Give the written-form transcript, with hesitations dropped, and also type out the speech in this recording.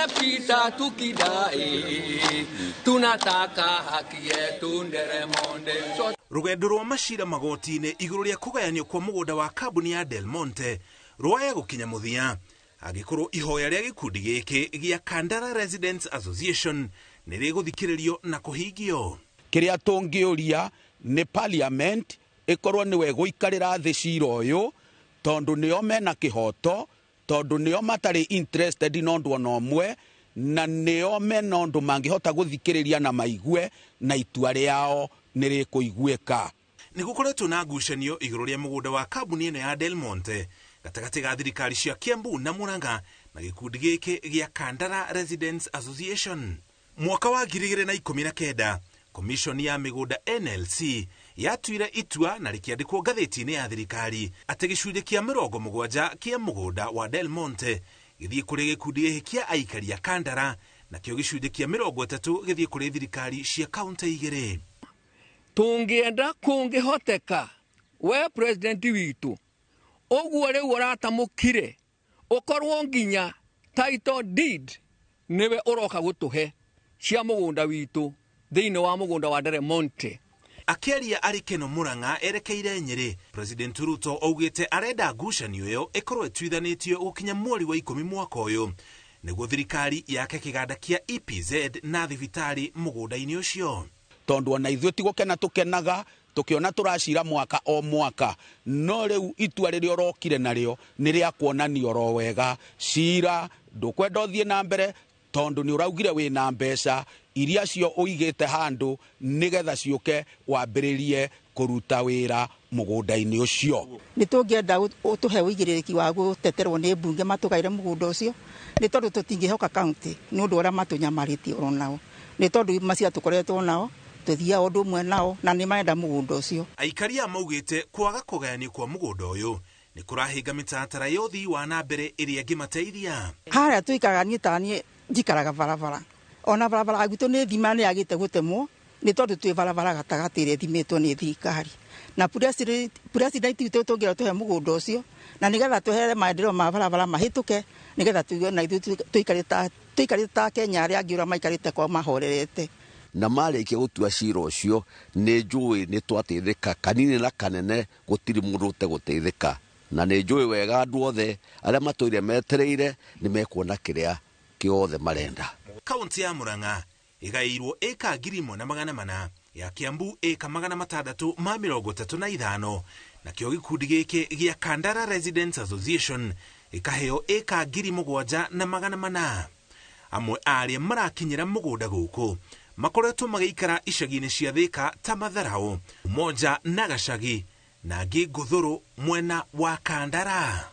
Tumepita tukidai, tunataka haki yetu Nderemonde. So Rũgendo rwa macira magoti-inĩ igũrũ rĩa kũgayanio kwa mũgũnda wa kambuni ya Del Monte rwaya gũkinya mũthia angĩkorwo ihoya rĩa gĩkundi gĩkĩ gĩa Kandara Residents Association nĩ rĩgũthikĩrĩrio na kũhingio. Kĩrĩa tũngĩũria nĩ parliament ĩkorwo nĩwe gũikarĩra thĩ cira ũyũ, tondũ nĩo mena kĩhoto, tondũ nĩo matarĩ interested na ũndũ ona ũmwe, na nĩo mena ũndũ mangĩhota gũthikĩrĩria na maigue, na itua rĩao nĩ rĩkũiguĩka. Nĩ gũkoretwo na ngucanio igũrũ rĩa mũgũnda wa kambuni ĩno ya Del Monte gatagatĩ ga thirikari cia Kiambu na Murang'a na gĩkundi gĩkĩ gĩa Kandara Residents Association. Mwaka wa 2019 Commission ya mĩgũnda NLC yatuire itua na rĩkĩandĩkwo ngathĩti-inĩ ya thirikari atĩ gĩcunjĩ kĩa 70 kĩa mũgũnda wa Del Monte gĩthiĩ kũrĩ gĩkundi gĩkĩ kĩa aikari a Kandara, nakĩo gĩcunjĩ kĩa 30 gĩthiĩ kũrĩ thirikari cia kaunti igĩrĩ. Tũngĩenda kũngĩhoteka we president witũ ũguo rĩu ũratamũkire ũkorwo nginya title deed nĩwe ũroka gũtũhe cia mũgũnda witũ thĩinĩ wa mũgũnda wa Del Monte. Akĩaria arĩ Keno Murang'a erekeire Nyĩrĩ, President Ruto augĩte arenda ngucanio ĩyo ĩkorwo ĩtuithanĩtio gũkinya mweri wa 10 mwaka ũyũ nĩguo thirikari yake kĩganda kĩa EPZ na thibitarĩ mũgũnda-inĩ ũcio. Tondũ ona ithuĩ ti gũkena tũkenaga tũkĩona tũracira mwaka o mwaka, no rĩu itua rĩrĩa ũrokire narĩo nĩ rĩa kuonania oro wega cira ndũkwenda ũthiĩ na mbere, tondũ nĩ ũraugire wĩna mbeca iria cio ũigĩte handũ nĩgetha ciũke wambĩrĩrie kũruta wĩra mũgũnda-inĩ ũcio. Nĩ tũngĩenda ũtũhe ũigĩrĩrĩki wa gũteterwo nĩ mbunge matũgaĩre mũgũnda ũcio, nĩ tondũ tũtingĩhoka kaunti nĩ ũndũ ũrĩa matũnyamarĩtie oro nao, nĩ tondũ macia tũkoretwo nao tũthiaga ũndũ ũmwe nao na nĩ marenda mũgũnda ũcio. Aikari aya maugĩte kwaga kũgayanio kwa mũgũnda ũyũ nĩ kũrahinga mĩtaratara ya ũthii wa na mbere ĩrĩa ĩngĩmateithia. Harĩa tũikaraga niĩ ta niĩ njikaraga barabara, ona barabara gwitũ nĩ thima nĩ yagĩte gũtemwo nĩ tondũ twĩ barabara gatagatĩ ĩrĩa ĩthimĩtwo nĩ thirikari, na president witũ tũngĩra tũhe mũgũnda ũcio na nĩgetha tũhere maendeleo ma barabara mahĩtũke, nĩgetha tũigue na ithuĩ tũikarĩte ta Kenya arĩa angĩ ũrĩa maikarĩte kwao mahorerete. Na marĩkia gũtua cira ũcio nĩ njũĩ nĩ twateithĩka kanini na kanene, gũtirĩ mũndũ ũtegũteithĩka, na nĩ njũĩ wega andũ othe arĩa matũire metereire nĩ mekuona kĩrĩa kĩothe marenda. Kaunti ya Murang'a ĩgaĩirwo ĩka 1,400, ya Kiambu ĩka 635, nakĩo gĩkundi gĩkĩ gĩa Kandara Residents Association ĩkaheo ĩka 7,400. Amwe a arĩa marakinyĩra mũgũnda gũkũ makoretwo magĩikara icagi-inĩ cia Thika ta Matharau, Umoja na Gacagi, na angĩ Ngũthũrũ mwena wa Kandara.